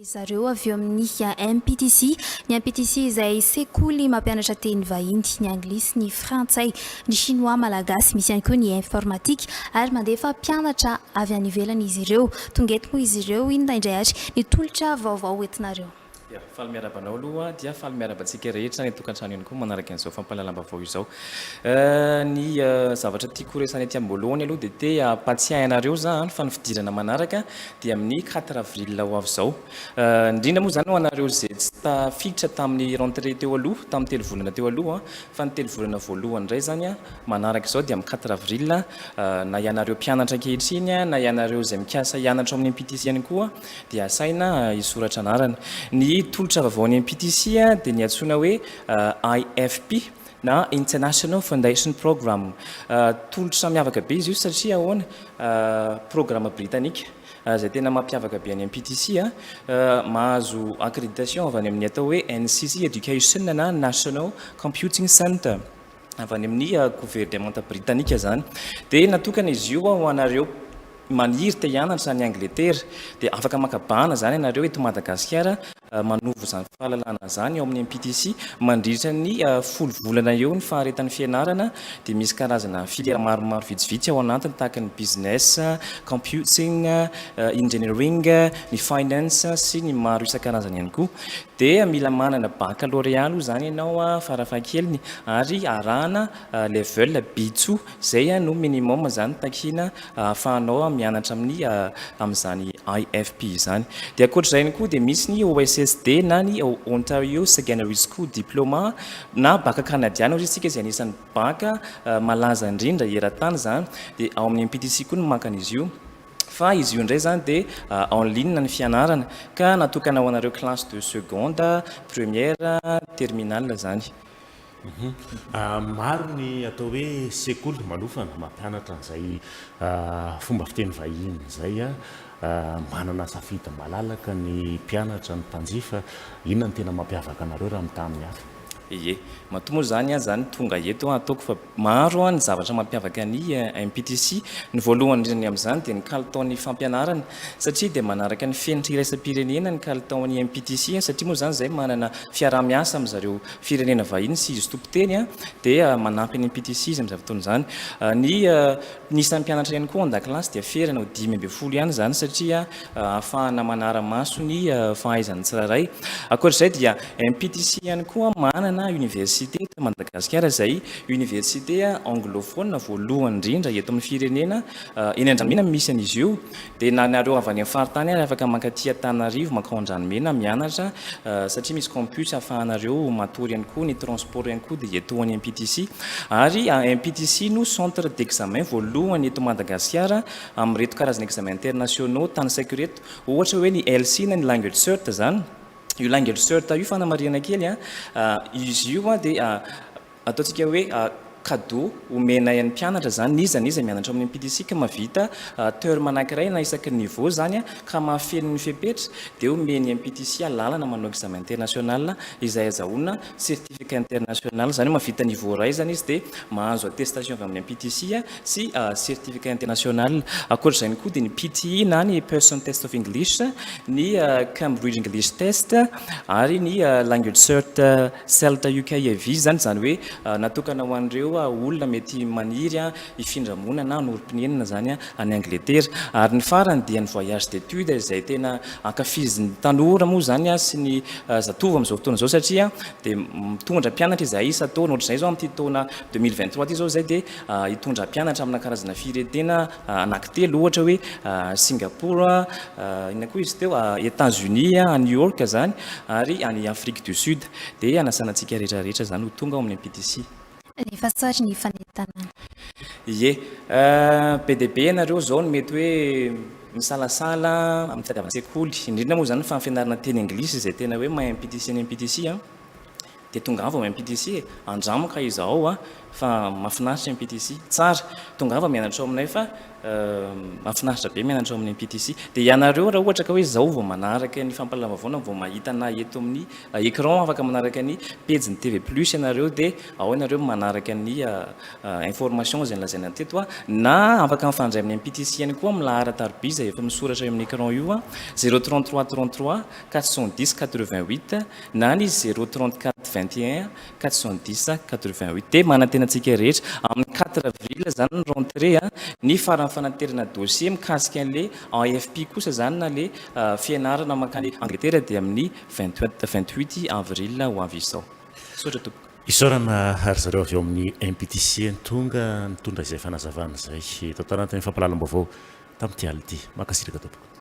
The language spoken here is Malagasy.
Zareo avy eo amin'ny MPTC. Ny MPTC izay sekoly mampianatra teny vahiny, ny anglisy, ny frantsay, ny chinois, malagasy, misy ihany koa ny informatika ary mandefa mpianatra avy any ivelany izy ireo. Tonga eto moa izy ireo, inona indray ary ny tolotra vaovao hoentinareo? Ya, faly miarahaba anao aloha, dia faly miarahaba antsika rehetra any an-tokantrano ihany koa manaraka an'izao fampahalalam-baovao izao. Ny zavatra tiako horesahina ety am-boalohany aloha dia te hampatsiahy anareo za fa ny fidirana manaraka dia amin'ny 4 avril ho avy izao. Indrindra moa izany ho anareo izay tsy tafiditra tamin'ny rentrée teo aloha, tamin'ny 3 volana teo aloha, fa ny 3 volana voalohany indray izany manaraka izao dia amin'ny 4 avril, na ianareo mpianatra ankehitriny na ianareo izay mikasa hianatra ao amin'ny MPTC ihany koa dia asaina hisoratra anarana. Ny tolotra vaovaon'ny MPTC dia ny antsoina hoe IFP na International Foundation Program. Tolotra miavaka be izy io satria ahoana? Programa britanika izay tena mampiavaka be an'ny MPTC, mahazo accréditation avy any amin'ny atao hoe NCC Education na National Computing Center avy any amin'ny governemanta britanika izany. Dia natokana izy io ho anareo maniry te hianatra any Angletera. Dia afaka maka bahana izany ianareo eto Madagasikara manovo izany fahalalana izany ao amin'ny MPTC mandritra ny 10 volana eo ny faharetan'ny fianarana. Dia misy karazana filière maromaro vitsivitsy ao anatiny tahaka ny business, computing, engineering, ny finance sy ny maro isan-karazany ihany koa. Dia mila manana baccalauréat aloha izany ianao farafahakeliny ary arahana level B2, izay no minimum izany takiana ahafahanao mianatra amin'ny amin'izany IFP izany. Dia ankoatr'izay ihany koa dia misy ny OSSD na ny Ontario Secondary School Diploma na bac canadien hoy isika, izay anisan'ny bac malaza indrindra eran-tany izany. Dia ao amin'ny MPTC koa no maka an'izy io. Fa izy io indray izany dia en ligne ny fianarana ka natokana ho anareo classe de seconde, première, terminale izany. Maro ny atao hoe sekoly manofana mampianatra an'izay fomba fiteny vahiny izay. Manana safidy malalaka ny mpianatra, ny mpanjifa. Inona no tena mampiavaka anareo raha mitaha amin'ny hafa? Ie. Matoa moa izany aho izany tonga eto, ataoko fa maro ny zavatra mampiavaka ny MPTC. Ny voalohany indrindra ny amin'izany dia ny kalitaon'ny fampianarana, satria dia manaraka ny fenitra iraisam-pirenena ny kalitaon'ny MPTC, satria moa izany izay manana fiaraha-miasa amin-dry zareo firenena vahiny sy izy tompon-teny dia manampy ny MPTC izy amin'izany fotoana izany. Ny ny isan'ny mpianatra ihany koa ao an-dakilasy dia ferana ho 15 ihany izany satria ahafahana manara-maso ny fahaizan'ny tsirairay. Ankoatra izay dia MPTC ihany koa manana université eto Madagasikara izay université anglophone voalohany indrindra eto amin'ny firenena, eny Andranomena no misy an'izy io. Dia na nareo avy any amin'ny faritany ary afaka mankaty Antananarivo mankao Andranomena mianatra satria misy campus ahafahanareo matory ihany koa, ny transport ihany koa dia eto any MPTC. Ary MPTC no centre d'examen voalohany eto Madagasikara amin'ireto karazana examen internationaux tanisaiko ireto, ohatra hoe ny LC na ny Language Cert izany. Io Language Cert io, fanamarihana kely, izy io dia ataontsika hoe cadeau omenay an'ny mpianatra izany, n'iza n'iza mianatra ao amin'ny MPTC ka mahavita terme anankiray na isaky ny niveau izany ka mahafeno ny fepetra, dia omen'ny MPTC alalana manao examen international izay azahoana certificat international. Izany hoe mahavita niveau iray izany izy dia mahazo attestation avy amin'ny MPTC sy certificat international. Ankoatra izay ihany koa dia ny PTE na ny Person Test of English, ny Cambridge English Test ary ny Language Cert CELTA UK EV izany, izany hoe natokana ho an'ireo olona mety maniry hifindra monina na hanorim-ponenana izany any Angletera. Ary ny farany dia ny voyage d'études izay tena ankafizin'ny tanora moa izany sy ny zatovo amin'izao fotoana izao satria dia mitondra mpianatra izahay isan-taona. Ohatr'izay izao amin'ity taona 2023 ity izao izay dia hitondra mpianatra amina karazana firenena anankitelo, ohatra hoe Singapour, inona koa izy teo, États-Unis, any New York izany, ary any Afrique du Sud. Dia hanasana antsika rehetra rehetra izany ho tonga ao amin'ny MPTC. Rehefa sary ny fanentanana. Ie. Be dia be ianareo izao no mety hoe misalasala amin'ny fitadiavana sekoly, indrindra moa izany ny fampianarana teny anglisy izay tena hoe maha MPTC ny MPTC an. Dia tongava ao MPTC e! Andramo ka izao a! Fa mahafinaritra MPTC. Tsara! Tongava mianatra ao aminay fa mahafinaritra be mianatra ao amin'ny MPTC. Dia ianareo raha ohatra ka hoe izao vao manaraka ny fampahalalam-baovao na vao mahita anay eto amin'ny écran, afaka manaraka ny pejin'ny TV Plus ianareo dia ao ianareo manaraka ny information izay nolazaina teto a! Na afaka mifandray amin'ny MPTC ihany koa amin'ny laharan-tariby izay efa misoratra eo amin'ny écran io a! 033 33 410 88 na ny 034 21 410 88. Dia manantena antsika rehetra amin'ny 4 avril izany ny rentrée a, ny faran'ny fanaterana dossier mikasika an'ilay AFP kosa izany na ilay fianarana mankany Angletera dia amin'ny 28 avril ho avy izao. Misaotra tompoko. Isaorana ry zareo avy ao amin'ny MPTC tonga nitondra izay fanazavana izay tao anatin'ny fampahalalam-baovao tamin'ity alina ity. Mankasitraka tompoko.